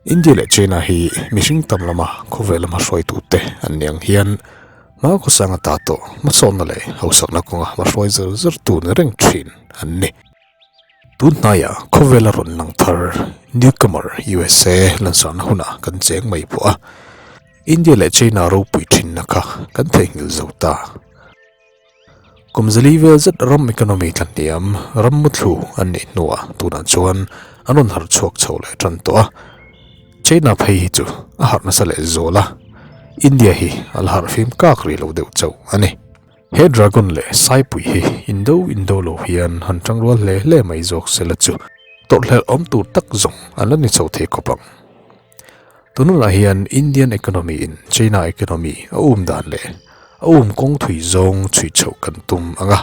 India leh China hi mihring tam lama khawvel lama hruaitute an ni ang hian hma khawsang ata tawh hmasawnna leh hausakna kawnga hmahruai zir zir tu ni reng thin an ni. Tun hnaiah khawvela rawn lang thar newcomer USA lansarna hunah kan cheng mai pawh a, India leh China ropui thinna kha kan theihnghilh zo ta. Kum zali vel zet ram economy tla hniam, ram muthlu an nih hnuah tunah chuan an rawn harh chhuak chho leh tan tawh a. China phei hi chu a harh nasa leh zual a, India hi a la harh fim kak rih lo deuh chauh a ni. He dragon leh saipui hi indo indo lo hian han tangrual hle hle mai zawk sela chu tawrhhlelh awm tur tak zawng an la ni chho thei khawp ang. Tununah hian Indian economy in China economy a um dan leh a um kawng thui zawng chhui chhoh kan tum ang a,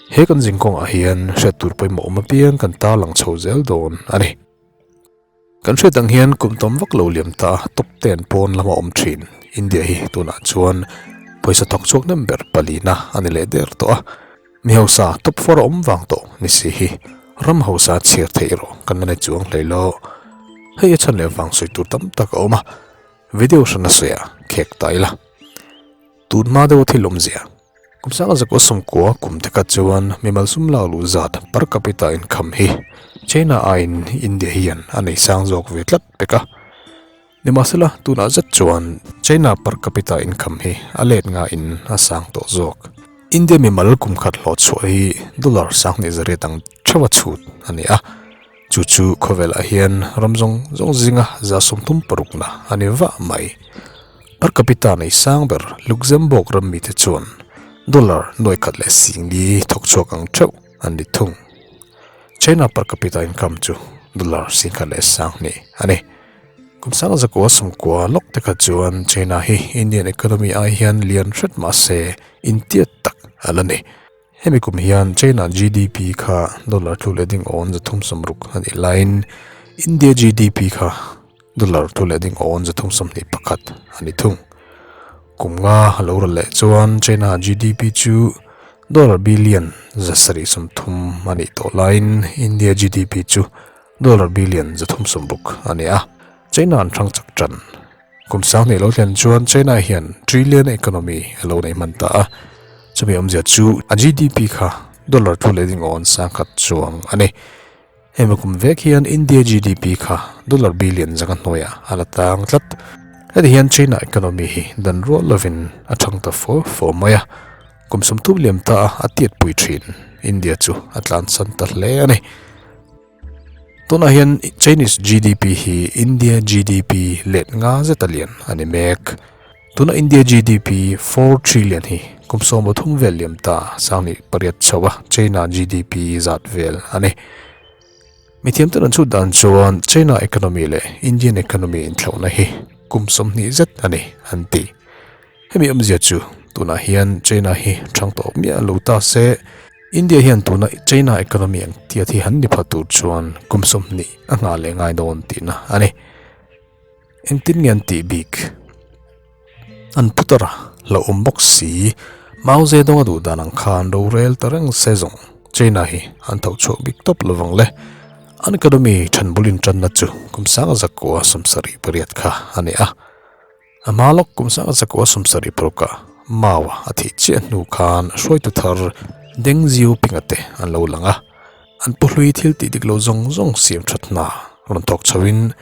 he kan zing kawngah hian hriat tur pawimawh awm apiang kan tarlang chho zel dawn a ni. Kan hriat ang hian kum tam vak lo liam ta top ten pawn lama awm thin India hi tunah chuan pawisa thawk chhuak nem ber palina a ni leh der tawh a, mi hausa top four a awm vang tawh ni si hi ram hausa chhiar theih erawh kan la ni chuang hlei lo. Hei a chhan leh vang sawi tur tam tak a awm a, video hran a sawi a khek ta ila. Tun hma deuha thil awmzia, kum sanga zakua sawmkua kum te kha chuan mimal sum lak luh zat per capita income hi China aiin India hian a nei sang zawk ve tlat pek a. Nimahsela tunah zet chuan China per capita income hi a let ngaiin a sang tawh zawk. India mimal kum khat hlawh chhuah hi dollar sanghnih zariat ang theuha chhut a ni a. Chu chu khawvelah hian ram zawng zawng zinga za 36na a ni vah mai. Per capita nei sang ber Luxembourg ram mite chuan dollar nuai khat leh singli thawk chhuak ang theuh an ni thung. China per capita income chu dollar singkhat leh sanghnih a ni. Kum sang zakua sawmkua lawk te kha chuan China hi Indian economy ai hian lian hret mah se intiat tak a la ni. Hemi kum hian China GDP kha dollar thu leh ding awn 360 a nih laiin India GDP kha dollar thu leh ding awn 321 a ni thung. Kum nga a lo ral leh chuan China GDP chu dollar billion 730 a nih tawh laiin India GDP chu dollar billion 360 a ni a. China an hrang chak tan. Kum sang hnih lo thlen chuan China hian trillion economy a lo nei hman ta a, chumi awmzia chu a GDP kha dollar thu leh ding awn sang khat chuang a ni. Hemi kum vek hian India GDP kha dollar billion zanga hnuaiah a la tang tlat. Heti hian China economy hi dan rual lovin a thang ta fo fo mai a, kum 30 liam ta a a tiatpui thin India chu a tlansan ta hle a ni. Tunah hian Chinese GDP hi India GDP let nga zet a lian a ni mek. Tuna India GDP 4 trillion hi kum 13 vel liam ta sanghnih pariat chho a China GDP zat vel a ni. Mithiam ten an chhut dan chuan China economy leh Indian economy inthlauhna hi kum 20 zet a ni an ti. Hemi awmzia chu tunah hian China hi thang tawh miah lo ta se, India hian tuna China economy ang tiat hi han ni pha tur chuan kum 20 a nghah leh ngai dawn tihna a ni. Engtin nge an tih bik? An putar a lo awm bawk si, Mao Zedong a duh dan ang khan rorel ta reng se zawng China hi an tho chhuak bik tawp lovang le. An economy thanbulin tanna chu kum 1978 kha a ni a. A hma lawk kum 1976 Mao a thih chiah hnu khan hruaitu thar Deng Xiaoping-a te an lo lang a, an pu hlui thil tih dik lo zawng zawng siam that hna rawn thawk chhoin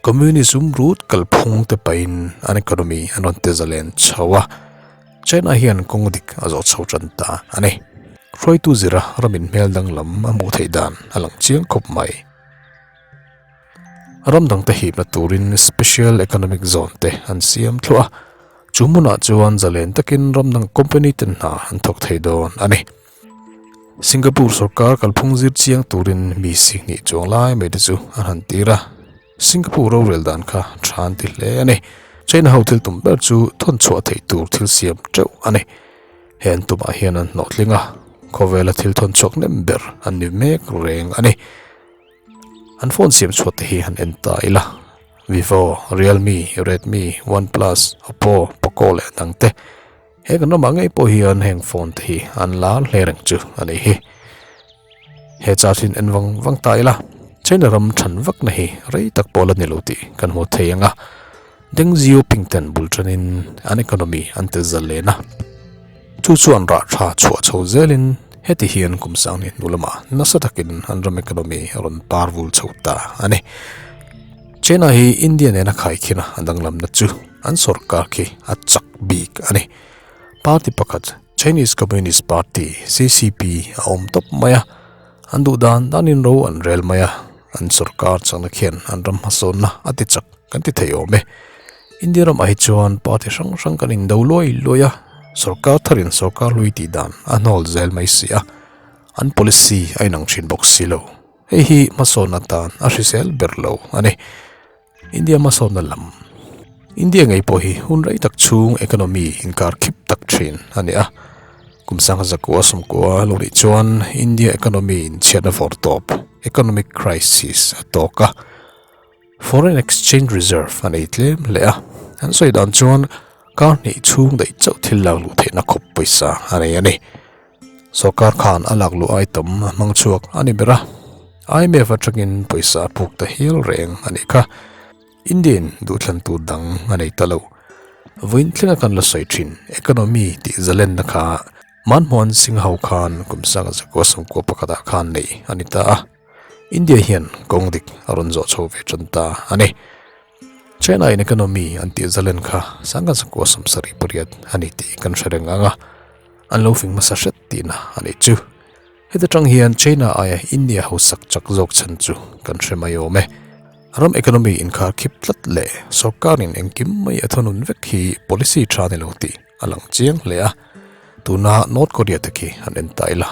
Communism rut kalphung te pahin an economy an rawn ti zalen chho a, China hian kawng dik a zawh chho tan ta a ni. Hruaitu zira ramin hmel danglam a hmuh theih dan a lang chiang khawp mai. Ram dangte hipna turin Special Economic Zone te an siam thluah a, chu hmunah chuan zalen takin ram dang company ten hna an thawk thei dawn a ni. Singapore sorkar kalphung zir chiang turin mi sihnih chuang lai mai te chu an han tir a, Singapore rorel dan kha tha an ti hle a ni. China ho thil tum ber chu thawn chhuah theih tur thil siam teuh a ni. He an tumah hian an hlawhtling a, khawvela thil thawn chhuak nem ber an ni mek reng a ni. An phone siam chhuat te hi han en ta ila Vivo, Realme, Redmi, OnePlus, Oppo, Poco leh dang te. He kan ramah ngei pawh hian heng phone te hi an lar hle reng chu a ni hi. He chart hi en vang vang ta ila. China ram than vakna hi rei tak pawh la ni lo tih kan hmu thei ang a, Deng Xiaoping ten bul tanin an economy an ti zalen a, chu chuan rah tha chhuah chho zelin heti hian kum sang ni hnu lamah nasa takin an ram economy a rawn par vul chho ta a ni. China hi India nena khaikhin a danglamna chu an sorkar khi a chak bik a ni. Party pakhat Chinese Communist Party, CCP, a awm tawp mai a. An duh dan danin ro an rel mai a, an sorkar chakna khian an ram hmasawnna a ti chak kan ti thei awm e. India ramah hi chuan party hrang hrang kan indo luai luai a, sorkar tharin sorkar hlui tih dan a hnawl zel mai si a, an policy a inang thin bawk si lo. Hei hi hmasawnna tan a hrisel ber lo a ni. India hmasawnna lam India ngei pawh hi hun rei tak chhung economy inkar khip tak thin a ni a. Kum sangha zakua sawmkua lo nih chuan India economy in chhiatna vawr tawp, economic crisis, a tawk a. Foreign exchange reserve a nei tlem hle a. An sawi dan chuan kar hnih chhung daih chauh thil lak luh theihna khawp pawisa a nei a ni. Sorkar khan a lak luh ai tam a hmang chhuak a ni ber a, IMF atangin pawisa a puk ta hial reng a nih kha. Indian duhthlan tur dang a nei ta lo. Vawiin thlenga kan la sawi thin economy tih zalenna kha Manmohan Singh ho khan kum sanga zakua sawmkua pakhatah khan neih a ni ta a, India hian kawng dik a rawn zawh chho ve tan ta a ni. China in economy an tih zalen kha sanga zakua 78 a ni tih kan hre reng ang a. An lo fing hmasa hret tihna a nih chu. Heta tang hian China aia India hausak chak zawk chhan chu kan hre mai awm e. Ram economy inkhar khip tlat leh sorkarin engkim mai a thunun vek hi policy tha ni lo tih a lang chiang hle a. Tuna North Korea te khi han en ta ila,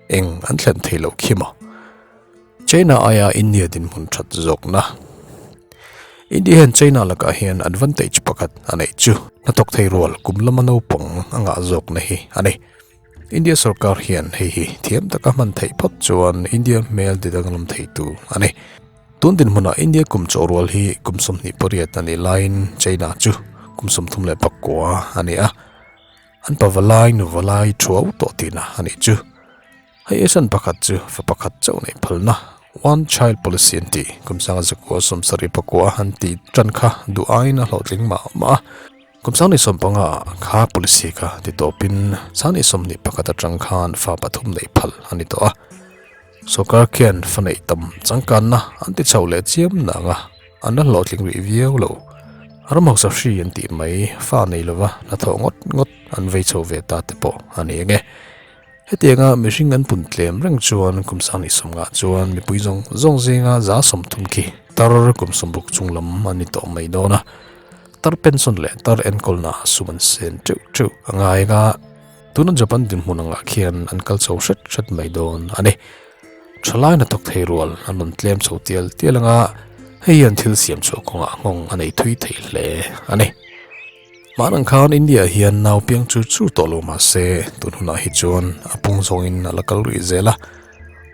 eng an thlen thei loh khi maw? China aia India dinhmun that zawkna. India hian China lakah hian advantage pakhat a neih chu hnathawk thei rual kum lama naupang a ngah zawkna hi a ni. India sorkar hian hei hi thiam taka hman theih phawt chuan India hmel ti danglam theitu a ni. Tun dinhmunah India kum chawh rual hi kum 28 a nih laiin China chu kum 39 a ni a. An pavalai nuvalai thuau tawh tihna a nih chu. Hei esan pakhat chu fa pakhat chauh neih phalna, one child policy an tih, kum sanga zakua 79 an tih tan kha duh aiin a hlawhtling mah mah a. Kum 25 ah kha policy kha ti tawpin 2021 atang khan fa pathum neih phal a ni tawh a. Sorkar khian fa neih tam changkanna an ti chho leh chiam nang a, an la hlawhtling rih viau lo. Ram hausa hri an tih mai fa nei lova hnathawh ngawt ngawt an vei chho ve ta te pawh a ni ang e. Hetianga mihring an pun tlem reng chuan kum 30 chuan mipui zawng zawng zinga 30% khi tar kum 60 chung lam an ni tawh mai dawn a. Tar pension leh tar enkawlna sum an sen teuh teuh a ngai anga tuna Japan dinhmun angah khian an kal chho hret hret mai dawn a ni. Thalai hnathawk thei rual an rawn tlem chho tial tial anga hei hian thil siam chhuah kawngah nghawng a nei thui thei hle a ni. Mahna khan India hian nau piang chur chur tawh lo mah se tun hunah hi chuan a pung zawngin a la kal rih zel a,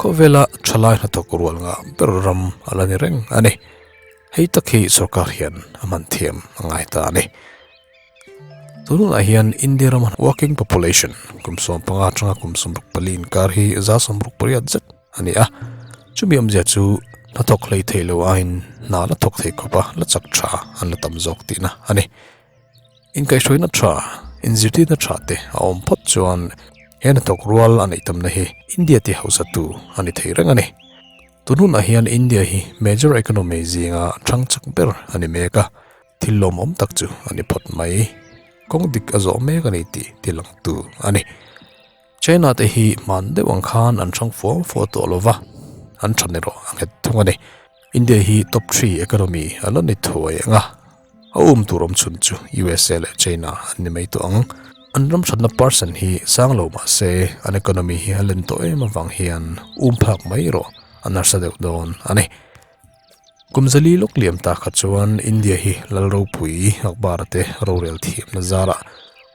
khawvela thalai hnathawk rual ngah ber ram a la ni reng a ni. Hei tak hi sorkar hian a hman thiam a ngai ta a ni. Tun hunah hian India rama working population kum 15 atanga kum 64 inkar hi 68% zet a ni a, chumi awmzia chu hnathawk hlei thei lo aiin hna la thawk thei khawp a, la chak tha an la tam zawk tihna a ni. Inkaihhruaina tha, inzirtirna tha te a awm phawt chuan he hnathawk rual a neih tamna hi India ti hausatu a ni thei reng a ni. Tun hunah hian India hi major economy zinga thang chak ber a ni mek a, thil lawmawm tak chu a ni phawt mai. Kawng dik a zawh mek a ni tih tilangtu a ni. China te hi hman deuh ang khan an hrang fuau fuau tawh lo va, an than erawh a nghet thung a ni. India hi top three economy a la ni thuai ang a, a um tur awm chhun chu USA leh China an ni mai tawh ang. An ram hranna percent hi sang lo mah se an economy hi a len tawh em avang hian um phak mai erawh an harsa deuh dawn a ni. Kum zali lawk liam ta kha chuan India hi lal ropui Akbar te rorel thiamna zarah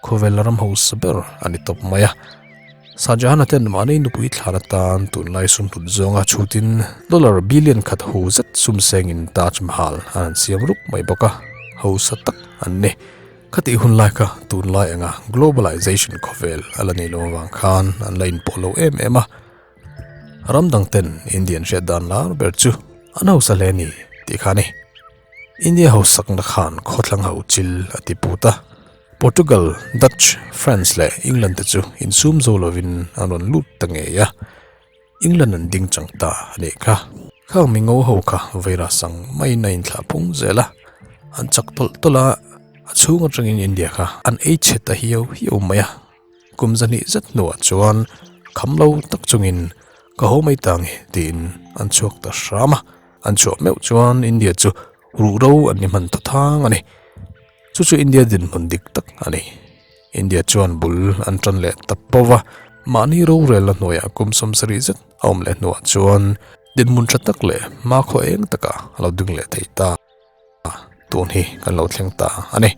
khawvel ram hausa ber a ni tawp mai a. Shah Jahan-a ten mahni nupui thlan atan tunlai sum hlut zawnga chhutin dollar billion khat hu zet sum sengin Taj Mahal an han siam rup mai bawk a, hausa tak an ni. Khatih hun lai kha tunlai anga globalization khawvel a la nei lo avang khan an la inpawh lo em em a. Ram dang ten Indian hriat dan lar ber chu. An hausa hle a ni tih kha a ni. India hausakna khan khawthlang ho chil a ti put a. Portugal, Dutch, France leh England te chu insum zo lovin an rawn lut ta ngei a. England an ding chang ta a nih kha. Khang mingo ho kha virus ang maiin a inthlah phung zel a, an chak tawlh tawlh a, a chhung atangin India kha an ei chhe ta hiau hiau mai a. Kum zahnih zet hnuah chuan kham lo tak chungin ka haw mai ta nge tiin an chhuak ta hram a, an chhuah meuh chuan India chu ruhro an ni hman ta thang a ni. Chu chu India dinhmun dik tak a ni. India chuan bul an tan leh ta pawh va, mahni rorelna hnuaiah kum 70 zet a awm leh hnuah chuan dinhmun tha tak leh hmakhaw eng takah a lo ding leh thei ta. Tun hi kan lo thleng ta a ni.